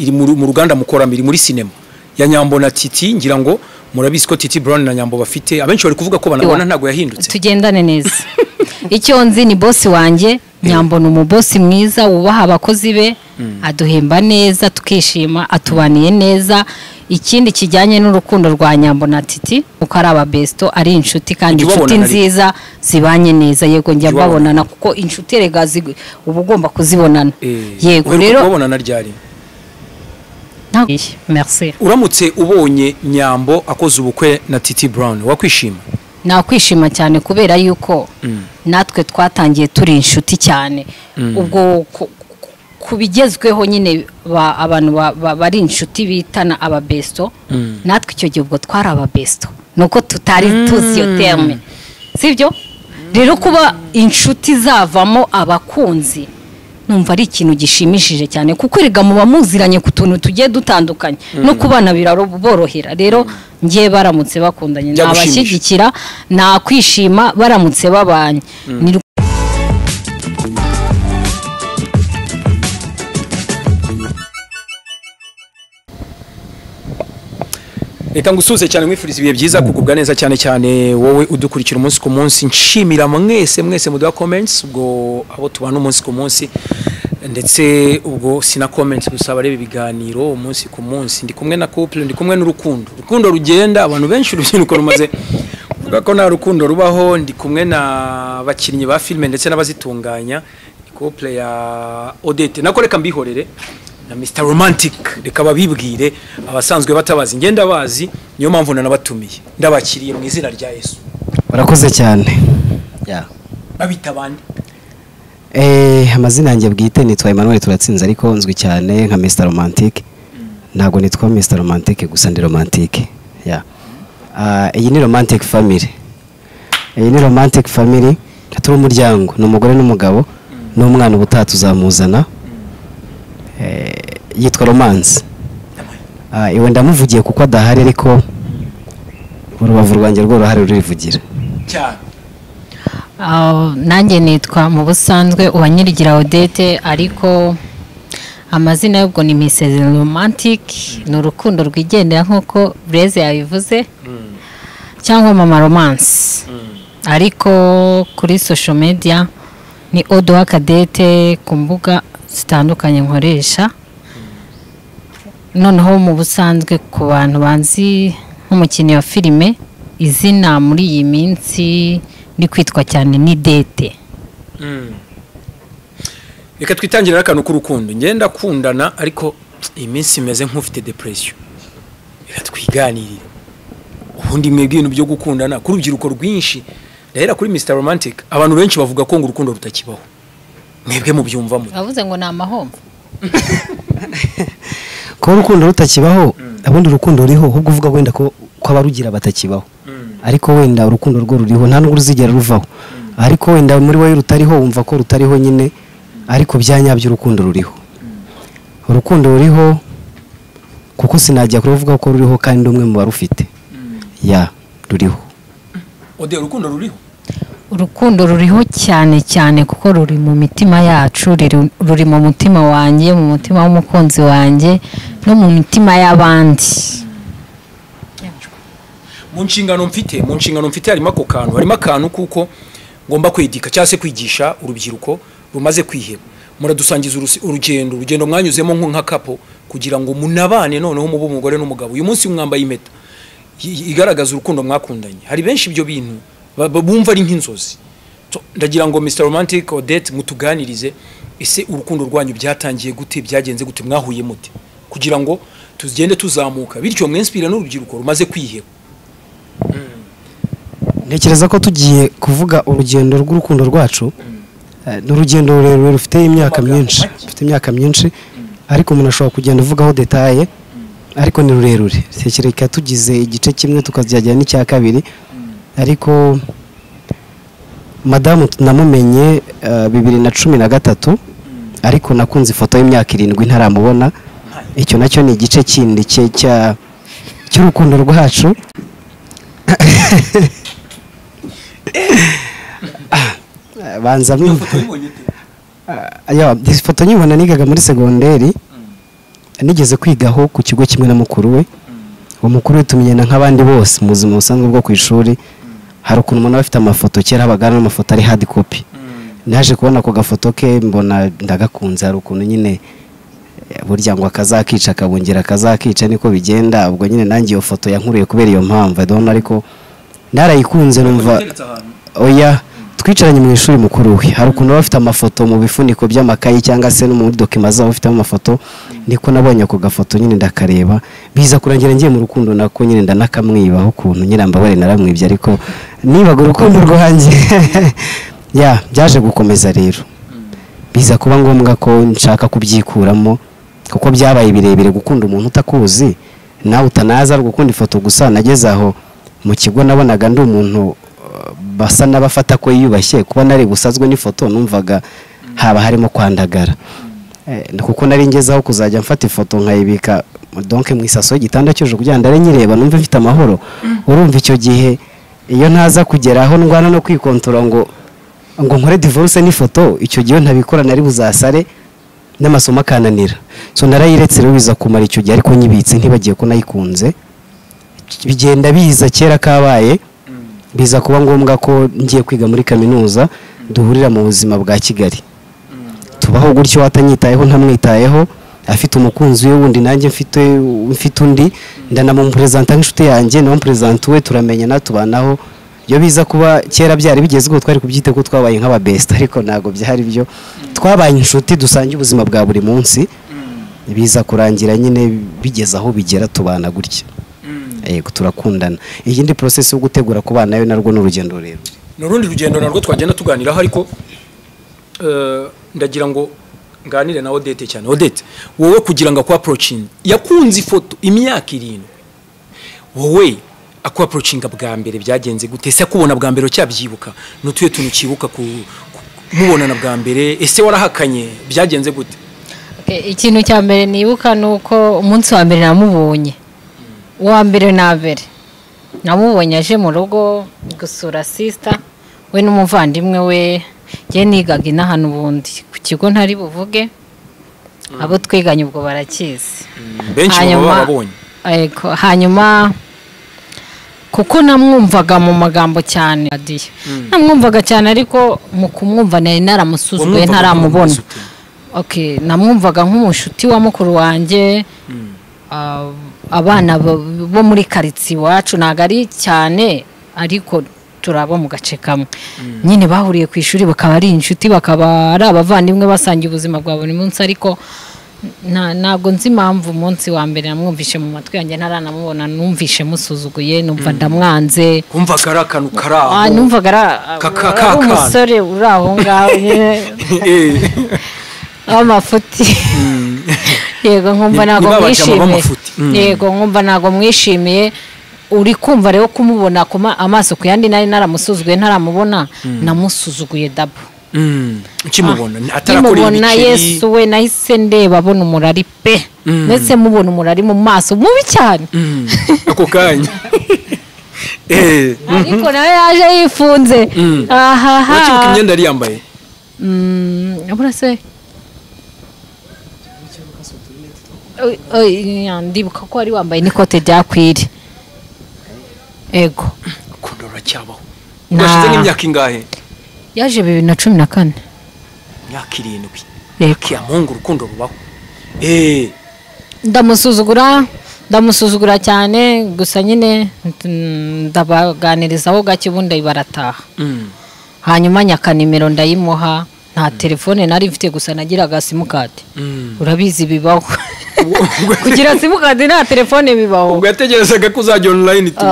Iri mu ruganda mukoramo, iri muri sinema ya Nyambo na Titi. Ngira ngo murabizi ko Titi Brown na Nyambo bafite, abenshi bari kuvuga ko banabona ntago yahindutse. Tugendane neza. Icyo nzi ni boss wanjye Nyambo, ni umubosi mwiza wubaha abakozi be, aduhemba neza tukishima, atubaniye neza. Ikindi kijyanye n'urukundo rwa Nyambo na Titi, uko ari ababesto, ari inshuti kandi inshuti nziza zibanye neza. Yego, njya mbabonana kuko inshuti rega uba ugomba kuzibonana. Yego, rero ubabonana ryari? Merci. Uramutse ubonye Nyambo akoze ubukwe na Titi Brown wakwishima? Nakwishima cyane, kubera yuko natwe twatangiye turi inshuti cyane. Ubwo kubigezweho nyine abantu bari inshuti bitana ababesto, natwe icyo gihe ubwo twari ababesto, nuko tutari tuzi iyo terme, sibyo? Rero kuba inshuti zavamo abakunzi numva ari ikintu gishimishije cyane, kuko erega muba muziranye ku tuntu tugiye dutandukanye, no kubana biraborohera. Rero ngiye baramutse bakundanye nabashyigikira, nakwishima baramutse babanye. Reka ngusuze cyane, mwifuriza ibihe byiza, kugubwa neza cyane cyane wowe udukurikira umunsi ku munsi. Nshimira mwese mwese muduha comments, ubwo abo tubana umunsi ku munsi, ndetse ubwo sina comments gusa, bareba ibiganiro umunsi ku munsi. Ndi kumwe na couple, ndi kumwe n'urukundo, urukundo rugenda. Abantu benshi urubyiruko rumaze kuvuga ko nta rukundo rubaho. Ndi kumwe na bakinnyi ba filme ndetse n'abazitunganya, ni couple ya Odette nako reka mbihorere na Mr Romantic, reka babibwire abasanzwe batabazi. Ngenda bazi, niyo mpamvu nanabatumiye, ndabakiriye mu izina rya Yesu. Urakoze cyane. Ya. Babita bande? Amazina yanjye bwite nitwa Emmanuel Turatsinze, ariko nzwi cyane nka Mr Romantic. Ntago nitwa Mr Romantic gusa, ndi romantic. Ya. Iyi ni Romantic Family. Iyi ni Romantic Family, turi umuryango, ni umugore n'umugabo n'umwana ubutaha tuzamuzana. Yitwa Romance. Iwe ndamuvugiye kuko adahari, ariko urubavu rwanjye rwo ruhari rurivugira cyane. Nanjye nitwa mu busanzwe Uwanyirigira Odette, ariko amazina y'ubwo ni Mrs Romantic, ni urukundo rwigendera nkuko Blaise yabivuze, cyangwa Mama Romance. Ariko kuri social media ni Odoa Cadette ku mbuga zitandukanye nkoresha. Noneho mu busanzwe ku bantu banzi nk'umukinnyi wa filime, izina muri iyi minsi ni kwitwa cyane ni Dete. Reka twitangirira akantu k'urukundo. Ngenda kundana ariko iyi minsi imeze nk'ufite depression. Reka twiganirire ubundi mwebwe ibintu byo gukundana ku rubyiruko rwinshi. Ndahera kuri Mr Romantic, abantu benshi bavuga ko ngo urukundo rutakibaho. Mwebwe mubyumvamo? Bavuze ngo ni amahomvo. Ko urukundo rutakibaho, abundi urukundo ruriho, ahubwo uvuga wenda ko abarugira batakibaho. Ariko wenda urukundo rwo ruriho, nta nubwo ruzigera ruvaho. Ariko wenda muri wowe rutariho, wumva ko rutariho nyine, ariko byanyabyo urukundo ruriho. Urukundo ruriho kuko sinajya kuruvuga ko ruriho kandi umwe mu barufite. Ya, ruriho. Ode, urukundo ruriho? Urukundo ruriho cyane cyane, kuko ruri mu mitima yacu, ruri mu mutima wanjye, mu mutima w'umukunzi wanjye, no mu mitima y'abandi. Mu nshingano mfite harimo ako kantu, harimo akantu kuko ngomba kwedika cyangwa se kwigisha urubyiruko rumaze kwiheba. Muradusangiza urugendo mwanyuzemo nka couple kugira ngo munabane noneho mube umugore n'umugabo. Uyu munsi mwambaye impeta igaragaza urukundo mwakundanye. Hari benshi ibyo bintu bumva ari nk'inzozi. Ndagira ngo Mr Romantic, Odette, mutuganirize, ese urukundo rwanyu byatangiye gute, byagenze gute, mwahuye mute, kugira ngo tugende tuzamuka, bityo mwinspire n'urubyiruko rumaze kwiheba. Ntekereza ko tugiye kuvuga urugendo rw'urukundo rwacu, ni urugendo rurerure rufite imyaka myinshi, rufite imyaka myinshi, ariko umuntu ashobora kugenda uvugaho detaye, ariko ni rurerure. Tekereka tugize igice kimwe tukazajya n'icya kabiri. Ariko madamu namumenye 2013, ariko nakunze ifoto y'imyaka 7 ntaramubona. Icyo nacyo ni igice kindi cy'urukundo rwacu. Banza mwumva. Ayo, ifoto nyibona nigaga muri segonderi. Nigeze kwigaho ku kigo kimwe na mukuru we. Uwo mukuru we tumenyana nk'abandi bose mu buzima busanzwe bwo ku ishuri. Hari ukuntu umuntu aba afite amafoto, kera habaga hari n'amafoto ari hard copy. Naje kubona ako gafoto ke mbona ndagakunze. Hari ukuntu nyine burya ngo akazakica akabongera akazakica, niko bigenda. Ubwo nyine nanjye iyo foto yankuruye kubera iyo mpamvu, I don't know, ariko narayikunze numva. Oya, twicaranye mu ishuri mukuru we. Hari ukuntu baba bafite amafoto mu bifuniko by'amakayi cyangwa se no muri document zabo bafitemo amafoto, niko nabonye ako gafoto nyine ndakareba, biza kurangira ngiye mu rukundo nako nyine ndanakamwibaho ukuntu nyine, mbabare naramwibye, ariko nibaga urukundo rwanjye ya byaje gukomeza. Rero biza kuba ngombwa ko nshaka kubyikuramo kuko byabaye birebire gukunda umuntu utakuzi nawe utanaza, ari gukunda ifoto gusa. Nageze aho mu kigo nabonaga ndi umuntu basa n'abafata ko yiyubashye, kuba nari busazwe n'ifoto numvaga haba harimo kwandagara. Kuko nari ngezeho kuzajya mfata ifoto nkayibika donc mu isaso y'igitanda cyo kugira ngo ndare nyireba numve mfite amahoro. Urumva icyo gihe iyo ntaza kugera aho ndwana no kwikontora ngo nkore divorce n'ifoto, icyo gihe ntabikora nari buzasare n'amasomo akananira. So narayiretse rero, biza kumara icyo gihe ariko nyibitse ntibagiye ko nayikunze. Bigenda biza kera kabaye, biza kuba ngombwa ko ngiye kwiga muri kaminuza duhurira mu buzima bwa Kigali, tubaho gutyo atanyitayeho ntamwitayeho, afite umukunzi we wundi, nanjye mfite undi. Ndanamupresenta nk'inshuti yanjye, nawe mpresenta we, turamenyana, tubanaho. Iyo biza kuba kera byari bigezweho twari kubyita ko twabaye nk'ababest, ariko ntabwo byari byo. Twabaye inshuti dusangiye ubuzima bwa buri munsi, biza kurangira nyine bigeze aho bigera tubana gutya. Yego, turakundana. Iyindi process yo gutegura kubana nayo narwo ni urugendo rurerure. Ni urundi rugendo narwo twagenda tuganiraho, ariko ndagira ngo nganire na Odette cyane. Odette, wowe kugira ngo aku approaching, yakunze ifoto imyaka 7, wowe aku approachinga bwa mbere byagenze gute? Ese akubona bwa mbere cyabyibuka? Nutuye tuntu kibuka ku mubonana bwa mbere? Ese warahakanye? Byagenze gute? Okay, ikintu cya mbere nibuka ni uko umunsi wa mbere namubonye, uwa mbere na mbere namubonye aje mu rugo gusura sister we n'umuvandimwe we. Njye nigaga inaha n'ubundi ku kigo ntari buvuge, abo twiganye ubwo barakizi. Benshi baba babonye. Yego, hanyuma kuko namwumvaga mu magambo cyane, radiyo namwumvaga cyane, ariko mu kumwumva nari naramusuzuguye Wamwumvaga ntaramubona. nk'umuntu ute? Okay, namwumvaga nk'umushuti wa mukuru wanjye. Abana bo muri karitsiye iwacu, ntabwo ari cyane ariko turabo mu gace kamwe nyine, bahuriye ku ishuri bakaba ari inshuti, bakaba ari abavandimwe basangiye ubuzima bwa buri munsi. Ariko ntabwo nzi impamvu umunsi wa mbere namwumvishe mu matwi yanjye ntaranamubona numvishe musuzuguye, numva ndamwanze. Kumvaga ari akantu kari aho. Numvaga ari Ka- umusore uri aho ngaho nyine w'amafuti. Yego, nkumva ntabwo Ni ba bajama mwishimiye. b'amafuti. Yego, nkumva ntabwo mwishimiye. Uri kumva rero kumubona amaso ku yandi nari naramusuzuguye ntaramubona, namusuzuguye dabo. Ukimubona atarakora Nkimubona, ibiceri? Yesu we, nahise ndeba abona umurari pe. Ndetse mubona umurari mu maso mubi cyane. Ako kanya. Ariko nawe yaje yifunze. Ahaha. Urakibuka imyenda yari yambaye? Abura se. Oi, oi, ya, ndibuka ko wari wambaye n'ikote rya kwiri. Ego. Urukundo ruracyabaho. Rwashize nk'imyaka ingahe? Yaje 2014. Imyaka 7. Yego. Kiyamungu, urukundo rubaho. Ndamusuzugura, ndamusuzugura cyane gusa nyine ndabaganirizaho gake ubundi barataha. Hanyuma nyaka nimero ndayimuha. Nta telefone nari mfite, gusa nagiraga simukadi. Urabizi bibaho, kugira simukadi nta telefone bibaho. Ubwo yategerezaga ko uzajya online tu.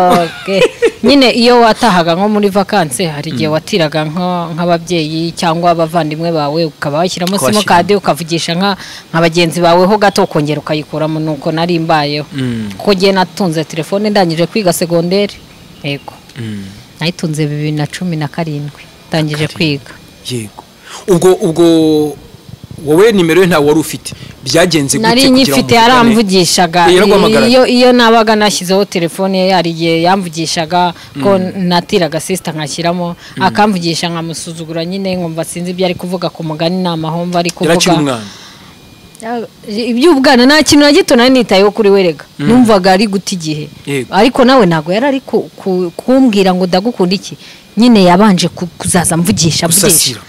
Okay. Nyine iyo watahaga nko muri vacances, hari igihe watiraga nk'ababyeyi cyangwa abavandimwe bawe, ukaba washyiramo Ukabashyiramo. simukadi ukavugisha nka bagenzi bawe ho gato, ukongera ukayikuramo. Nuko nari mbayeho. Kuko ngiye natunze telefone ndangije kwiga segonderi. Yego. Nayitunze 2017 ndangije kwiga. Yego. Ubwo wowe nimero ye ntawe wari ufite, byagenze gute Nari kugira ngo nyifite, muvugane? yaramvugishaga. Yaraguhamagaraga? Iyo nabaga nashyizeho telefone ye, hari igihe yamvugishaga, ko natiraga sister nkashyiramo akamvugisha, nkamusuzugura nyine, nkumva sinzi ibyo ari kuvuga, ku mugani ni amahomvu ari Yarakiri kuvuga. umwana. Iby'ubwana nta kintu na gito nari nitayeho kuri werega, numvaga ari guta igihe. Ariko nawe ntabwo yari ari kumbwira ngo ndagukunda iki, nyine yabanje kuzaza mvugisha mvugisha,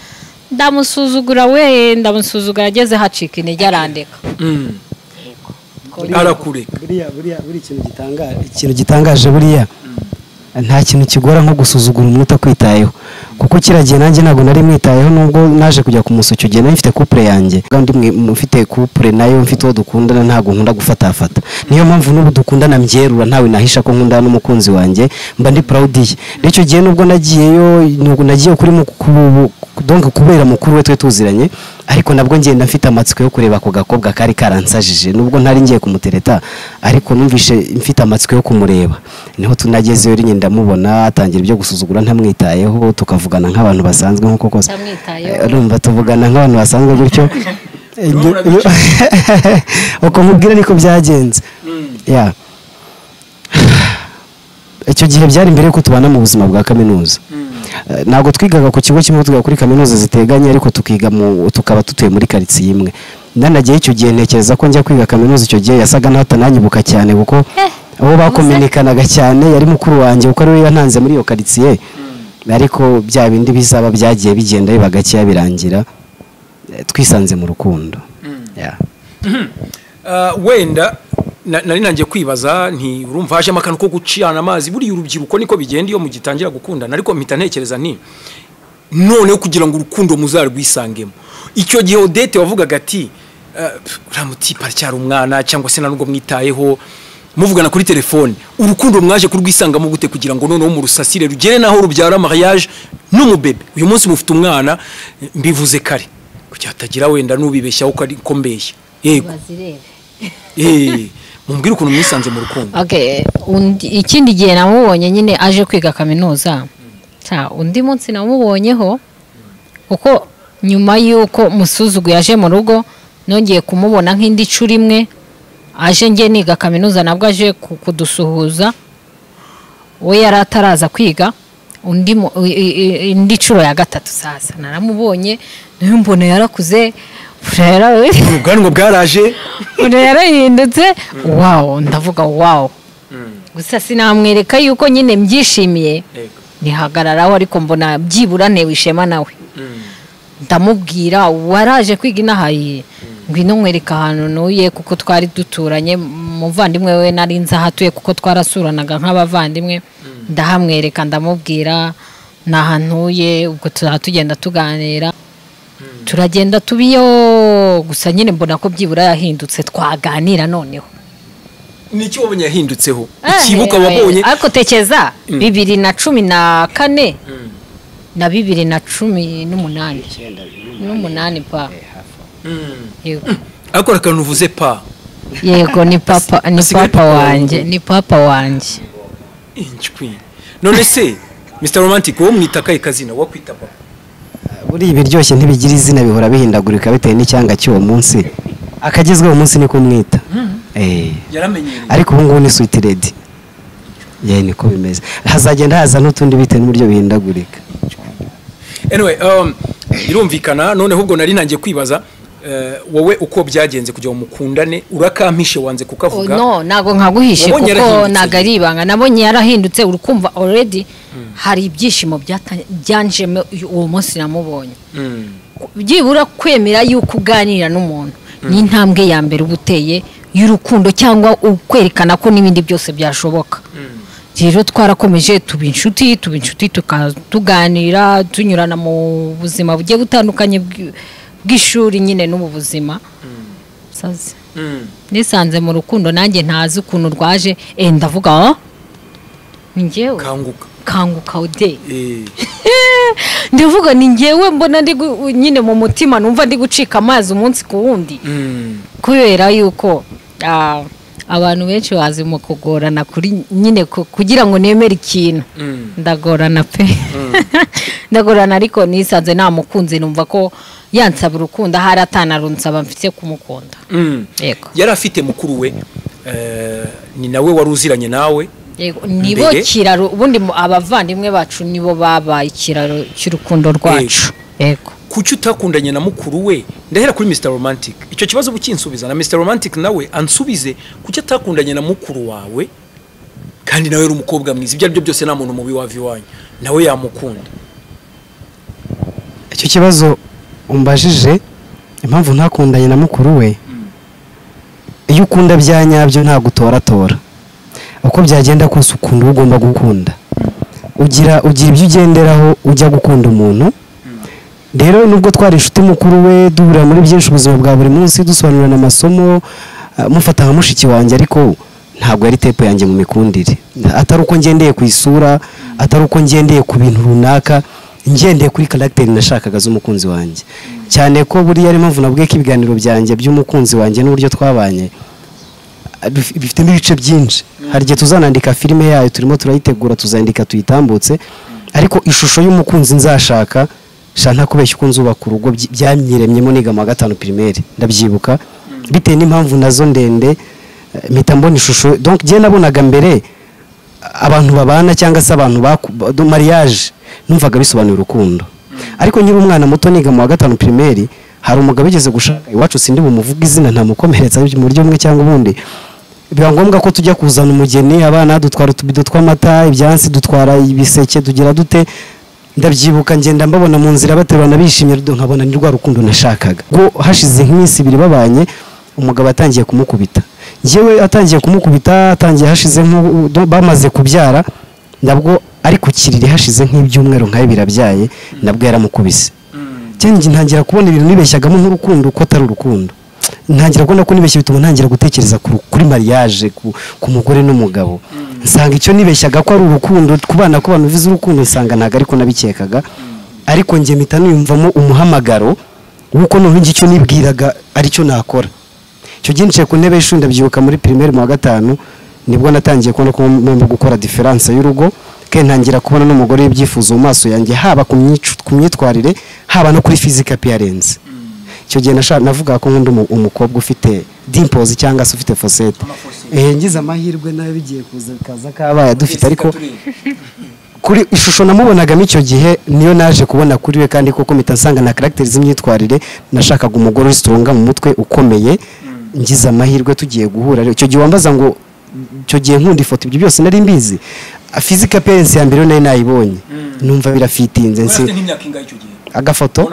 ndamusuzugura we, ndamusuzugura ageze hacika intege arandeka. Arakureka. Buriya ikintu gitangaje buriya nta kintu kigora nko gusuzugura umuntu utakwitayeho, kuko kiragiye nanjye ntabwo nari mwitayeho, nubwo naje kujya kumusa icyo gihe nari mfite couple yanjye, kandi mfite couple nayo mfite uwo dukundana, ntabwo nkunda gufatafata. Niyo mpamvu n'ubu dukundana mbyerura, ntawe nahisha ko nkundana n'umukunzi wanjye, mba ndi proud ye. N'icyo gihe nubwo nagiyeyo, nubwo nagiye kuri donc kubera mukuru we twe tuziranye, ariko nabwo ngenda mfite amatsiko yo kureba ako gakobwa kari karansajije, nubwo ntari ngiye kumutereta, ariko numvishe mfite amatsiko yo kumureba. Niho tunagezeyo rinye ndamubona, atangira ibyo gusuzugura ntamwitayeho, tukavugana nk'abantu basanzwe nkuko kose urumva tuvugana nk'abantu basanzwe gutyo. Uko mubwira niko byagenze. Yeah. Icyo gihe byari mbere yuko tubana mu buzima bwa kaminuza. Ntabwo twigaga ku kigo kimwe, twigaga kuri kaminuza ziteganye, ariko tukiga tukaba tutuye muri karitsiye imwe. Nanagiye icyo gihe ntekereza ko njya kwiga kaminuza, icyo gihe yasaga n'atananyibuka cyane, kuko abo bakominikanaga cyane yari mukuru wanjye, kuko ariwe yantanze muri iyo karitsiye. Ariko bya bindi bizaba byagiye bigenda biba gakeya, birangira twisanze mu rukundo. Wenda nari nangiye kwibaza nti urumva hajemo akantu ko gucana amazi, buriya urubyiruko niko bigenda iyo mugitangira gukundana, ariko mpita ntekereza nti noneho kugira ngo urukundo muzarwisangemo. Icyo gihe Odette wavugaga ati uriya mutipe aracyari umwana, cyangwa se nubwo mwitayeho muvugana kuri telefone, urukundo mwaje kurwisangamo gute kugira ngo noneho murusasire rugere naho rubyara mariage n'umubebe? Uyu munsi mufite umwana, mbivuze kare kugira hatagira wenda n'ubibeshyaho ko mbeshya. Yego, mumbwire ukuntu mwisanze mu rukundo. Okay, ikindi gihe namubonye nyine aje kwiga kaminuza. Undi munsi namubonyeho, kuko nyuma yuko musuzuguye aje mu rugo, nongeye kumubona nk'indi curi imwe aje ngiye niga kaminuza, nabwo aje kudusuhuza, we yari ataraza kwiga. Indi curo ya gatatu sasa naramubonye, nayo mbona yarakuze, ubwanwa bwaraje, yarahindutse. Wow, ndavuga wow. Gusa sinamwereka yuko nyine mbyishimiye, nihagararaho, ariko mbona byibura ntewe ishema nawe. Ndamubwira waraje kwiga inahaye, ngwino nkwereka ahantu ntuye, kuko twari duturanye, umuvandimwe we nari nzi aho atuye, kuko twarasuranaga nk'abavandimwe. Ndahamwereka, ndamubwira ni ahantu ntuye, ubwo tuzaba tugenda tuganira, turagenda tubiyo. Gusa nyine mbona ko byibura yahindutse, twaganira noneho. Niki wabonye yahindutseho? Ikibuka wabonye? Ariko tekeza 2014 na 2018 n'umunani pa. Yego. Ariko akantu uvuze pa. Yego, ni papa, ni papa wanjye, ni papa wanjye. Inchwi. None se Mr Romantic wowe mwita kaye kazina wakwita papa? Buri ibiryoshye ntibigira izina, bihora bihindagurika bitewe n'icyanga cy'uwo munsi. Akagezweho umunsi niko mwita. Yaramenyereye. Ariko ubu ngubu ni Sweet Lady. Ye niko bimeze. Hazagenda haza n'utundi bitewe n'uburyo bihindagurika. Anyway, birumvikana. Noneho ubwo nari nangiye kwibaza wowe uko byagenze kugira ngo mukundane, urakampishe wanze kukavuga? No, ntago nkaguhishe kuko ntago ari ibanga. Nabonye yarahindutse, urukumva already hari ibyishimo byanjemo uwo munsi namubonye. Byibura kwemera yuko uganira n'umuntu ni intambwe ya mbere ubuteye y'urukundo, cyangwa ukwerekana ko n'ibindi byose byashoboka. Rero twarakomeje tuba inshuti, tuganira, tunyurana mu buzima bugiye butandukanye bw'ishuri nyine n'ubu buzima. Sazi nisanze mu rukundo nanjye ntazi ukuntu rwaje, ndavuga ni njyewe kanguka Ode. Ndavuga ni njyewe mbona ndi nyine mu mutima numva ndi gucika amazi umunsi ku wundi, kubera yuko abantu benshi bazi mu kugorana kuri nyine kugira ngo nemere ikintu. Ndagorana pe. Ndagorana, ariko nisanze namukunze, numva ko yansaba urukundo ahari atanarunsaba mfite kumukunda. Yego. Yari afite mukuru we, ni nawe wari uziranye nawe. Yego, nibo kiraro ubundi abavandimwe bacu nibo babaye ikiraro cy'urukundo rwacu. Yego. Kuki utakundanye na mukuru we? Ndahera kuri Mr Romantic, icyo kibazo ukinsubiza, na Mr Romantic nawe ansubize, kuki atakundanye na mukuru wawe kandi nawe uri umukobwa mwiza? Ibyo ari byo byose nta muntu mubi wava iwanyu, nawe yamukunda. Icyo kibazo umbajije, impamvu ntakundanye na mukuru we, iyo ukunda bya nyabyo ntabwo utoratora, uko byagenda kose ukunda uwo ugomba gukunda, ugira ibyo ugenderaho ujya gukunda umuntu. Rero nubwo twari inshuti mukuru we, duhurira muri byinshi ubuzima bwa buri munsi, dusobanurirana amasomo, mufata nka mushiki wanjye, ariko ntabwo yari tepo yanjye mu mikundire. Atari uko ngendeye ku isura, atari uko ngendeye ku bintu runaka, ngendeye kuri karagiteri nashakaga z'umukunzi wanjye. Cyane ko buriya ari impamvu nabwiye ko ibiganiro byanjye by'umukunzi wanjye n'uburyo twabanye bifitemo ibice byinshi. Hari igihe tuzanandika filime yayo, turimo turayitegura, tuzandika tuyitambutse, ariko ishusho y'umukunzi nzashaka, sha ntakubeshya uko nzubaka urugo byanyiremyemo niga mu wa 5 primaire, ndabyibuka, bitewe n'impamvu nazo ndende, mpita mbona ishusho. Donc njye nabonaga mbere abantu babana cyangwa se abantu mariage, numvaga bisobanuye urukundo. Ariko nkiri umwana muto niga mu wa 5 primaire, hari umugabo wigeze gushaka iwacu, sindi bumuvuga izina ntamukomeretsa mu buryo bumwe cyangwa ubundi, biba ngombwa ko tujya kuzana umugeni, abana dutwara utubido tw'amata, ibyansi dutwara ibiseke, tugira dute. Ndabyibuka ngenda mbabona mu nzira baterurana bishimye, nkabona ni rwa rukundo nashakaga. Ubwo hashize nk'iminsi 2 babanye, umugabo atangiye kumukubita. Njyewe atangiye kumukubita, atangiye hashize bamaze kubyara, nabwo ari ku kiriri hashize nk'ibyumweru nka bibiri abyaye, nabwo yaramukubise. Cyane ntangira kubona ibintu nibeshyagamo nk'urukundo ko atari urukundo. Ntangira kubona ko nibeshye, bituma ntangira gutekereza kuri mariage, ku mugore n'umugabo. Nsanga icyo nibeshyaga ko ari urukundo, kubana ko abantu bivuze urukundo, nsanga ntago ariko nabikekaga. Ariko njye mpita niyumvamo umuhamagaro w'uko noneho icyo nibwiraga aricyo nakora. Icyo gihe nicaye ku ntebe y'ishuri, ndabyibuka muri primaire mu wa 5, nibwo natangiye kubona ko ngomba gukora difference y'urugo, kandi ntangira kubona n'umugore w'ibyifuzo mu maso yanjye, haba ku myitwarire, haba no kuri physical appearance. Icyo gihe navuga ko nkunda umukobwa ufite dimples cyangwa se ufite fossette. Ngize amahirwe nayo bigiye kuza kaza kabaye dufite, ariko kuri ishusho namubonagamo icyo gihe niyo naje kubona kuri we, kandi koko mpita nsanga na character z'imyitwarire, nashakaga umugore uri strong mu mutwe ukomeye. Ngize amahirwe tugiye guhura. Icyo gihe wambaza ngo icyo gihe nkunda ifoto, ibyo byose nari mbizi, physical appearance ya mbere nari nayibonye, numva birafitinze. Agafoto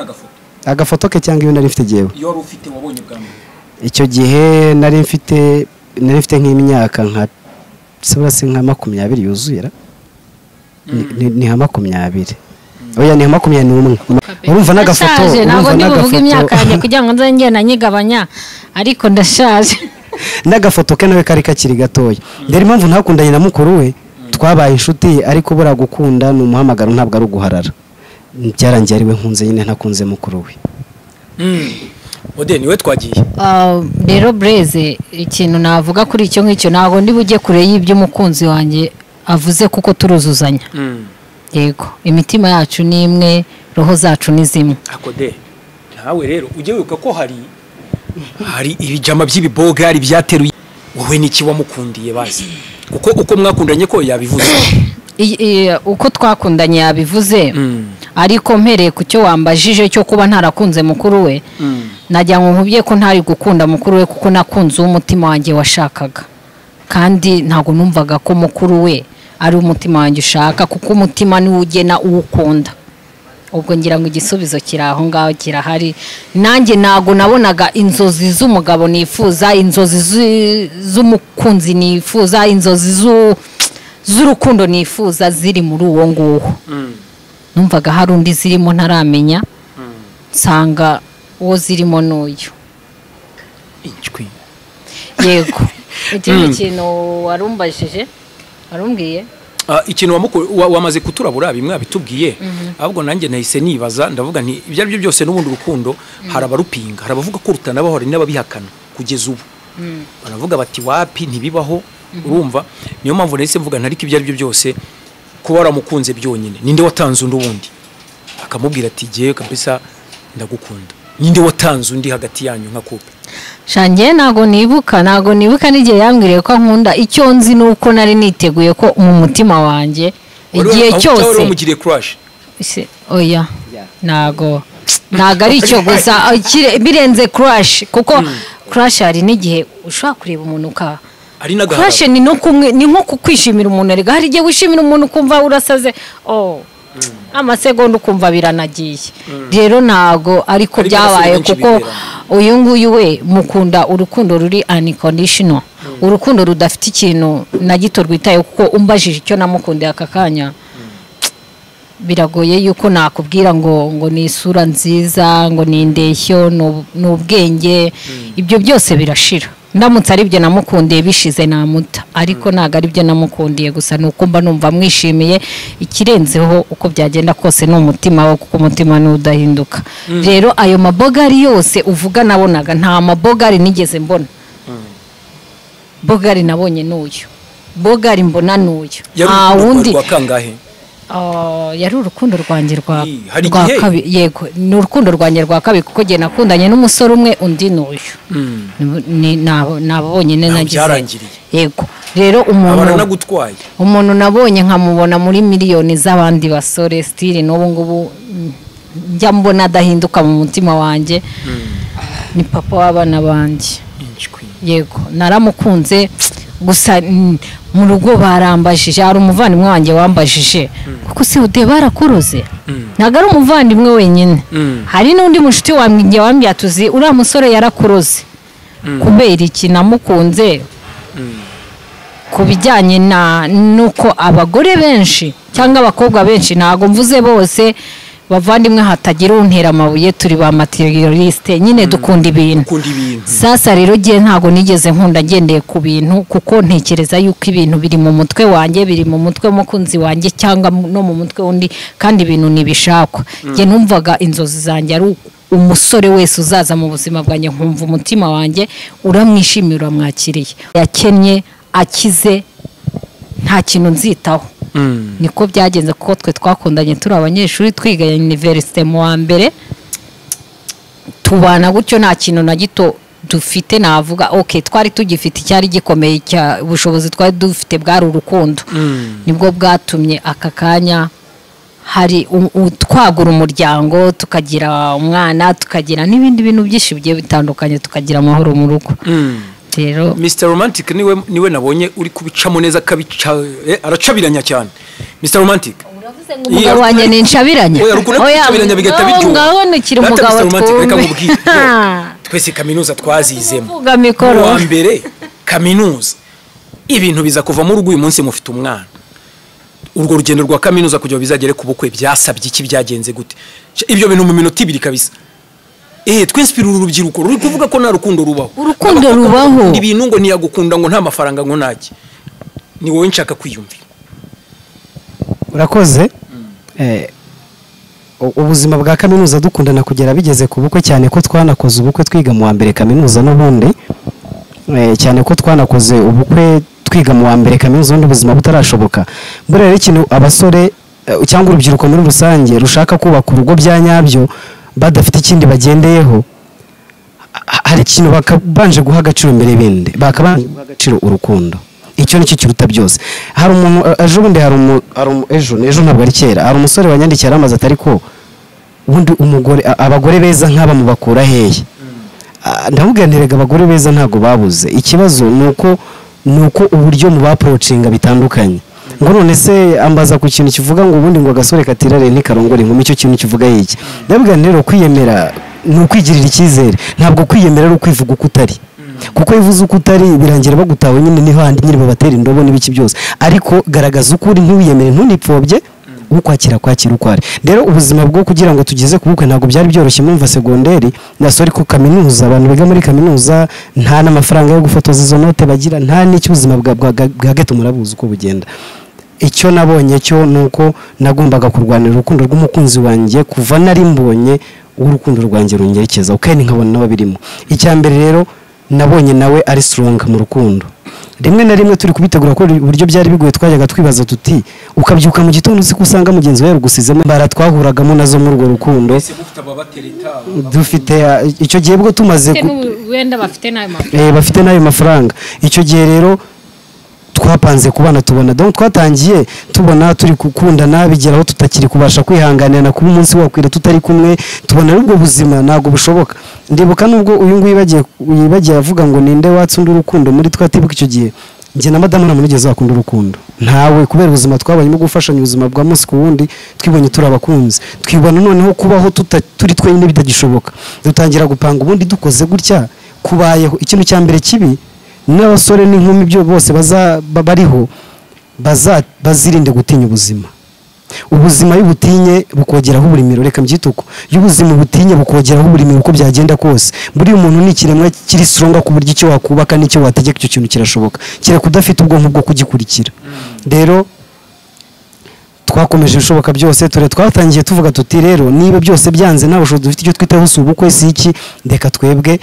agafoto ke cyangwa iyo nari mfite jewe, iyo wari ufite wabonye bwa mbere icyo gihe nari mfite nk'imyaka nka se nka 20 yuzuye, ni nka 20, oya ni nka 21. Urumva n'agafoto, ntabwo ndi buvuge imyaka yanjye kugira ngo nze ngenda nyigabanya, ariko ndashaje. N'agafoto ke nawe kari kakiri gatoya. Ndari impamvu ntakundanye na mukuru we, twabaye inshuti, ariko bura gukunda ni umuhamagaro, ntabwo ari uguharara. Byarangiye ari we nkunze nyine, ntakunze mukuru we. Ode niwe twagiye. Rero Blaise, ikintu navuga kuri icyo ngicyo, ntabwo ndi bujye kure y'ibyo umukunzi wanjye avuze kuko turuzuzanya. Yego, imitima yacu ni imwe, roho zacu ni zimwe. Akode nawe rero ujye wibuka ko hari ibijama by'ibiboga ari byateruye, wowe niki wamukundiye bazi, kuko uko mwakundanye ko yabivuze. Uko twakundanye yabivuze, ariko mpereye ku cyo wambajije cyo kuba ntarakunze mukuru we, najya ngo nkubye ko ntari gukunda mukuru we kuko nakunze umutima wanjye washakaga, kandi ntago numvaga ko mukuru we ari umutima wanjye ushaka, kuko umutima niwo ugena uwukunda. Ubwo ngira ngo igisubizo kiri aho ngaho kirahari. Nanjye ntago nabonaga inzozi z'umugabo nifuza, inzozi z'umukunzi nifuza, inzozi z'urukundo nifuza ziri muri uwo nguwo. Numvaga hari undi zirimo ntaramenya, nsanga uwo zirimo n'uyu. Yego, ikindi kintu warumbajije, warumbwiye ikintu wamaze kuturabura bimwe abitubwiye, ahubwo nanjye nahise nibaza, ndavuga nti ibyo ari byo byose n'ubundi urukundo hari abarupinga, hari abavuga ko rutanabaho, hari n'ababihakana kugeza ubu, baravuga bati wapi ntibibaho. Urumva, niyo mpamvu nahise mvuga ntariko ibyo ari byo byose kuba waramukunze byonyine, ninde watanze undi ubundi akamubwira ati giye kabisa ndagukunda, ninde watanze undi hagati yanyu nka couple? Shange ntago nibuka n'igihe yambwiriye ko nkunda. Icyo nzi nuko nari niteguye ko mu mutima wanjye igihe cyose wari umugiriye crush. Oya, ntago Ntabwo ari icyo gusa, birenze crush, kuko crush hari n'igihe ushobora kureba umuntu uka Ari n'agahararo. Crush ni no kumwe, ni nko kukwishimira umuntu, erega hari igihe wishimira umuntu ukumva urasaze, oh, amasegonda ukumva biranagiye. Rero ntago ariko Ariko byabaye, abasore benshi kuko bibera. uyu nguyu we mukunda urukundo ruri unconditional, urukundo rudafite ikintu na gito rwitaye. Kuko umbajije icyo namukundiye aka kanya, biragoye yuko nakubwira ngo ni isura nziza, ngo ni indeshyo, ni ubwenge. Ibyo byose birashira. Ndamutse ari byo namukundiye, bishize namuta. Ariko ntabwo ari byo namukundiye gusa, ni uko mba numva mwishimiye. Ikirenzeho, uko byagenda kose, ni umutima we, kuko umutima ni udahinduka. Rero ayo mabogari yose uvuga nabonaga, nta mabogari nigeze mbona. Bogari nabonye n'uyu, bogari mbona n'uyu. Yari Nta urukundo wundi. rwa kangahe? Ah, yari urukundo rwanjye rwa Hari rwa igihe? kabiri. Yego, ni urukundo rwanjye rwa kabiri, kuko njye nakundanye n'umusore umwe, undi n'uyu. Ni abo bonyine Aho nagize. byarangiriye. Yego. Rero umuntu Baranagutwaye. umuntu nabonye nkamubona muri miliyoni z'abandi basore, still n'ubu ngubu njya mbona adahinduka mu mutima wanjye, ni papa w'abana banjye. Inshwi. Yego, naramukunze gusa. Mu rugo barambajije, hari umuvandimwe wanjye wambajije kuko se ude barakuroze. Ntabwo ari umuvandimwe wenyine, hari n'undi mushuti wanjye wambwiye, tuzi uriya musore yarakuroze. Kubera iki namukunze? Ku bijyanye na nuko abagore benshi cyangwa abakobwa benshi, ntabwo mvuze bose bavandimwe, hatagira untera amabuye, turi ba matérialiste nyine, dukunda ibintu. Ukunda ibintu. Sasa rero gihe ntabwo nigeze nkunda ngendeye ku bintu, kuko ntekereza yuko ibintu biri mu mutwe wanjye, biri mu mutwe w'umukunzi wanjye cyangwa no mu mutwe w'undi, kandi ibintu ntibishakwa. Njye numvaga inzozi zanjye ari umusore wese uzaza mu buzima bwanjye, nkumva umutima wanjye uramwishimiye, uramwakiriye, yakennye, akize, nta kintu nzitaho. Niko byagenze, kuko twe twakundanye turi abanyeshuri, twiga université mu wa mbere, tubana gutyo, nta kintu na gito dufite navuga. Ok, twari tugifite icyari gikomeye cya ubushobozi twari dufite bwari urukundo. Nibwo bwatumye aka kanya hari twagura umuryango, tukagira umwana, tukagira n'ibindi bintu byinshi bigiye bitandukanye, tukagira amahoro mu rugo. Rero Mr Romantic niwe nabonye uri kubicamo neza, akabica, aracabiranya cyane, Mr Romantic. Uravuze ngo umugabo wanjye ni inshabiranya? Oya, urukundo kucabiranya bigahita biryoha. Ngaho nukiri Data, umugabo Mr. Romantic, reka twumve. nkubwire. Twese kaminuza twazizemo. Uvuga mikoro. Mu wa mbere kaminuza, ibintu biza kuvamo urugo. Uyu munsi mufite umwana. Urwo rugendo rwa kaminuza kugira ngo bizagere ku bukwe byasabye iki? Byagenze gute ibyo bintu mu minota 2 kabisa? Twinspire uru rubyiruko ruri kuvuga ko nta rukundo rubaho. Urukundo Abakobwa rubaho. bakunda ibintu, ngo ntiyagukunda, ngo nta mafaranga, ngo ntaki. Ni wowe nshaka kwiyumvira. Urakoze. Ubuzima bwa kaminuza dukundana kugera bigeze ku bukwe, cyane ko twanakoze ubukwe twiga mu wa mbere kaminuza n'ubundi, cyane ko twanakoze ubukwe twiga mu wa mbere kaminuza, ubundi ubuzima butarashoboka. Buriya rero ikintu abasore, cyangwa urubyiruko muri rusange rushaka kubaka urugo bya nyabyo badafite ikindi bagendeyeho, hari ikintu bakabanje guha agaciro mbere y'ibindi, bakabanje guha agaciro urukundo. Icyo nicyo kiruta byose. Hari umuntu, ejo bundi, hari ejo ntabwo ari kera, hari umusore wanyandikiye aramaze atari ko ubundi umugore, abagore beza nk'aba mubakura hehe? Ah, ndamubwira nti erega abagore beza ntabwo babuze, ikibazo ni uko uburyo mu baapproachinga bitandukanye. Ngo none se, ambaza ku kintu kivuga ngo ubundi ngo agasore katirare ntikarongore inkumi, icyo kintu kivuga iki? Ndabwira nti rero kwiyemera ni ukwigirira icyizere, ntabwo kwiyemera ari ukwivuga uko utari, kuko iyo uvuze uko utari birangira bagutawe nyine, niho handi nyine babatera indobo n'ibiki byose. Ariko garagaza uko uri, ntiwiyemere, ntunipfobye, ukwakira kwakira uko ari. Rero ubuzima bwo kugira ngo tugeze ku bukwe ntabwo byari byoroshye. Mumva segonderi na sorry, ku kaminuza, abantu biga muri kaminuza nta n'amafaranga yo gufotoza izo note bagira, nta n'icyo. Ubuzima bwa ghetto murabuzi uko bugenda. Icyo nabonye cyo ni uko nagombaga kurwanira urukundo rw'umukunzi wanjye kuva nari mbonye urukundo rwanjye runyerekeza ukeni, nkabona n'ababirimo. Icya mbere rero nabonye nawe ari strong mu rukundo. Rimwe na rimwe turi kubitegura, ko uburyo byari bigoye, twajyaga twibaza tuti ukabyuka mu gitondo uzi ko usanga mugenzi wawe yarugusizemo bara twahuragamo nazo muri urwo rukundo. Ese mufite ababatereta? Dufite, icyo gihe bwo tumaze Wenda bafite n'ayo mafaranga. Bafite n'ayo mafaranga. Icyo gihe rero Twapanze kubana, tubona donc twatangiye tubona turi gukundana, bigeraho tutakiri kubasha kwihanganirana, kuba umunsi wakwira tutari kumwe, tubona ubwo buzima ntabwo bushoboka. Ndibuka nubwo uyu nguyu yibagiye avuga ngo ninde watse undi urukundo muri twe, atibuka icyo gihe njye na madamu nta muntu wigeze wakunda urukundo, ntawe, kubera ubuzima twabanyemo, gufashanya ubuzima bwa munsi ku wundi, twibonye turi abakunzi, twibona noneho kubaho turi twenyine bitagishoboka, dutangira gupanga ubundi dukoze gutya kubayeho. Ikintu cya mbere kibi n'abasore n'inkumi byo bose bariho bazirinde gutinya ubuzima. Ubuzima iyo ubutinye bukogeraho uburimiro, reka mbyite uko, iyo ubuzima ubutinye bukogeraho uburimiro uko byagenda kose. Buriya umuntu ni ikiremwa kiri strong ku buryo icyo wakubaka n'icyo wategeka icyo kintu kirashoboka, kereka udafite ubwonko bwo kugikurikira. Rero twakomeje ibishoboka byose, ture twatangiye tuvuga tuti rero niba byose byanze nta bushobozi dufite, icyo twitaho si ubukwe si iki, reka twebwe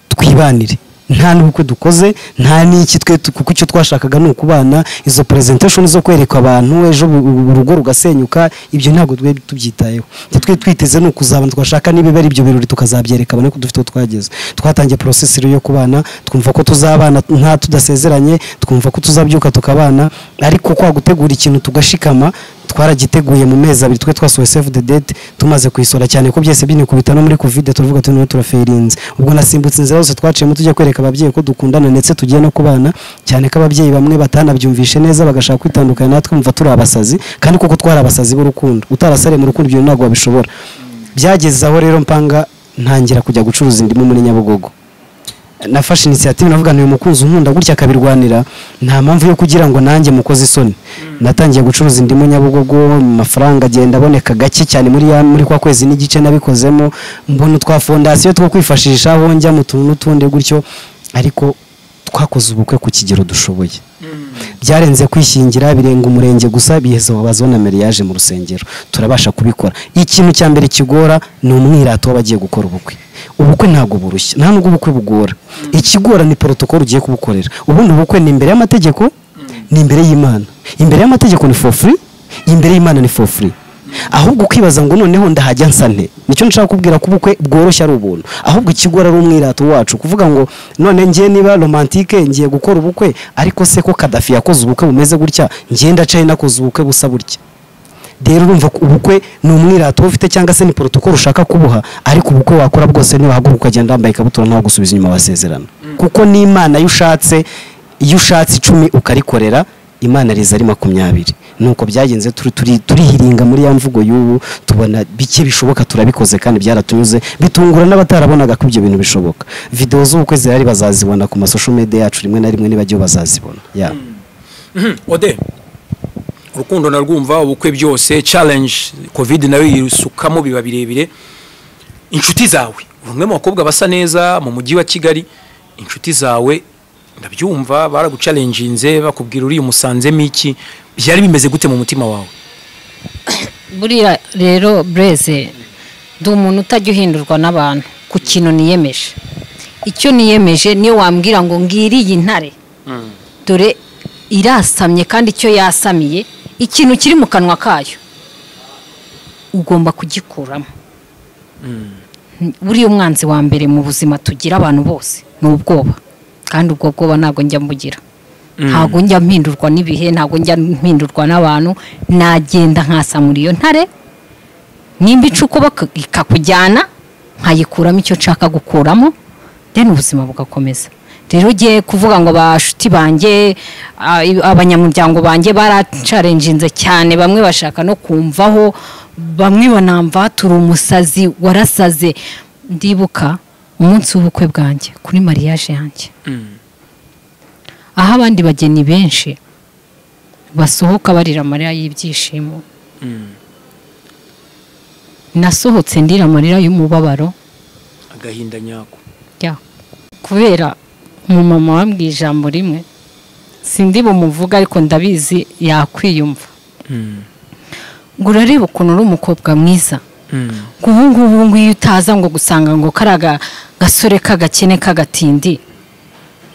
twibanire, nta n'ubukwe dukoze nta n'iki twe, kuko icyo twashakaga ni ukubana. Izo presentation zo kwereka abantu ejo urugo rugasenyuka, ibyo ntabwo twe tubyitayeho. Icyo twe twiteze ni ukuzabana, twashaka niba ari ibyo birori tukazabyereka abantu ko dufite aho twageze. Twatangiye process rero yo kubana, twumva ko tuzabana nta tudasezeranye, twumva ko tuzabyuka tukabana, ariko kwa gutegura ikintu tugashikama twaragiteguye mu mezi abiri. Twe twasohoye save the date tumaze kuyisora, cyane ko byese binikubita no muri covid, turavuga tuti noneho turaferinze. Ubwo nasimbutse inzira zose twaciyemo tujya kwereka ababyeyi ko dukundana ndetse tugiye no kubana, cyane ko ababyeyi bamwe batanabyumvishe neza bagashaka kwitandukanya natwe, mva turi abasazi, kandi koko twari abasazi b'urukundo. Utarasariye mu rukundo ibyo ntabwo wabishobora. Byageze aho rero mpanga ntangira kujya gucuruza indimu muri Nyabugogo. Nafashe initiative navuga nti uyu mukunzi unkunda gutya akabirwanira, nta mpamvu yo kugira ngo nanjye mukoze isoni. Natangiye gucuruza indimu Nyabugogo, amafaranga agenda aboneka gake cyane muri kwa kwezi n'igice nabikozemo, mbona utwa fondasiyo two kwifashisha aho njya mu tuntu n'utundi gutyo, ariko twakoze ubukwe ku kigero dushoboye. Byarenze kwishyingira, birenga umurenge gusa, biheza bazona mariage mu rusengero, turabasha kubikora. Ikintu cya mbere kigora ni umwirato w'abagiye gukora ubukwe. Ubukwe ntabwo burushya, nta nubwo ubukwe bugora. Ikigora ni protocol ugiye kubukorera. Ubundi ubukwe ni imbere y'amategeko, ni imbere y'Imana. Imbere y'amategeko ni for free, imbere y'Imana ni for free. Ahubwo ukibaza ngo noneho ndahajya nsa nte? Nicyo nshaka kubwira ko ubukwe bworoshye ari ubuntu, ahubwo ikigora ari umwirato wacu, kuvuga ngo none ngiye niba romantique ngiye gukora ubukwe, ariko se ko Gaddafi yakoze ubukwe bumeze gutya, ngiye ndacaye nakoze ubukwe busa gutya. Rero urumva ko ubukwe ni umwirato ufite cyangwa se ni protocol ushaka kubuha, ariko ubukwe wakora bwose niwahaguruka ukagenda wambaye ikabutura ntawe gusubiza inyuma wasezerana. Kuko n'Imana iyo ushatse, iyo ushatse 10 ukarikorera, Imana riza ari 20. Nuko byagenze, turihiringa muri ya mvugo y'ubu, tubona bike bishoboka turabikoze kandi byaratunyuze, bitungura n'abatarabonaga ko ibyo bintu bishoboka. Video z'ubukwe zirari bazazibona ku ma social media yacu, rimwe na rimwe nibagiye bazazibona. Ode, urukundo narwumva, ubukwe byose challenge, covid nayo yisukamo biba birebire. Inshuti zawe, umwe mu bakobwa basa neza mu mujyi wa Kigali, inshuti zawe ndabyumva baraguchallenginze bakubwira uri umusanzemo iki, byari bimeze gute mu mutima wawe? Buriya rero Blaise, ndi umuntu utajya uhindurwa n'abantu ku kintu niyemeje. Icyo niyemeje niyo wambwira ngo ngiriye intare, dore irasamye kandi icyo yasamiye ikintu kiri mu kanwa kayo ugomba kugikuramo. Buriya umwanzi wa mbere mu buzima tugira abantu bose ni ubwoba, kandi ubwo bwoba ntabwo njya mbugira. Ntabwo njya mpindurwa n'ibihe, ntabwo njya mpindurwa n'abantu, nagenda nkasamura iyo ntare nimba icuko ikakujyana nkayikuramo icyo nshaka gukuramo, then ubuzima bugakomeza. Rero ugiye kuvuga ngo bashuti banjye, abanyamuryango banjye barachallenginze cyane, bamwe bashaka no kumvaho, bamwe banamva turi umusazi warasaze. Ndibuka umunsi w'ubukwe bwanjye kuri mariage yanjye, aho abandi bageni benshi basohoka barira amarira y'ibyishimo, nasohotse ndira amarira y'umubabaro, agahinda nyako. Kubera umumama wambwiye ijambo rimwe, sindi bumuvuga ariko ndabizi yakwiyumva, ngo urareba ukuntu uri umukobwa mwiza, ngo ubu ngubu ngiyo utaza ngo gusanga ngo karaga gasore k'agakene k'agatindi,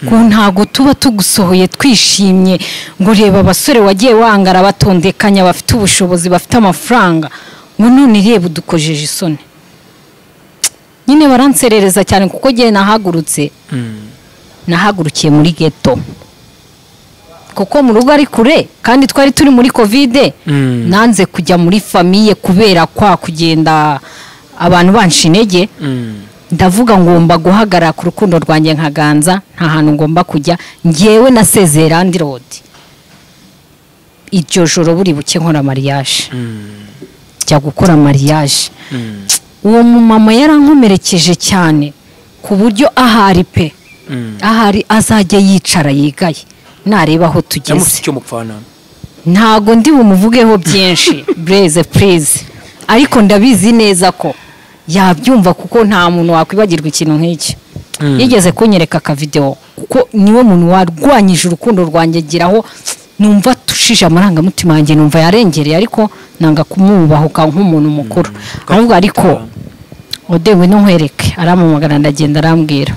ngo ntago tuba tugusohoye twishimye, ngo reba abasore wagiye wangara batondekanya bafite ubushobozi bafite amafaranga, ngo none reba udukojeje isoni. Nyine baranserereza cyane kuko giye nahagurutse, nahagurukiye muri ghetto. Kuko mu rugo ari kure kandi twari turi muri Covid, nanze kujya muri famille kubera kwa kugenda abantu banshi intege. Ndavuga ngomba guhagarara ku rukundo rwanjye nkaganza, nta hantu ngomba kujya. Ngewe nasezeye landlord iryo joro buri buke nkora mariage, njya gukora mariage. Uwo mumama yarankomerekeje cyane ku buryo ahari pe, ahari azajya yicara yigaye nareba aho tugeze. Ntago ndi bumuvugeho byinshi Blaise please, ariko ndabizi neza ko yabyumva kuko nta muntu wakwibagirwa ikintu nk'iki. Yigeze kunyereka aka video kuko niwe muntu warwanyije urukundo rwanjye giraho numva tushije amarangamutima yanjye, numva yarengereye, ariko nanga kumwubahuka nk'umuntu mukuru. Ahubwo ariko odewe no nkwereke, aramamagana ndagenda arambwira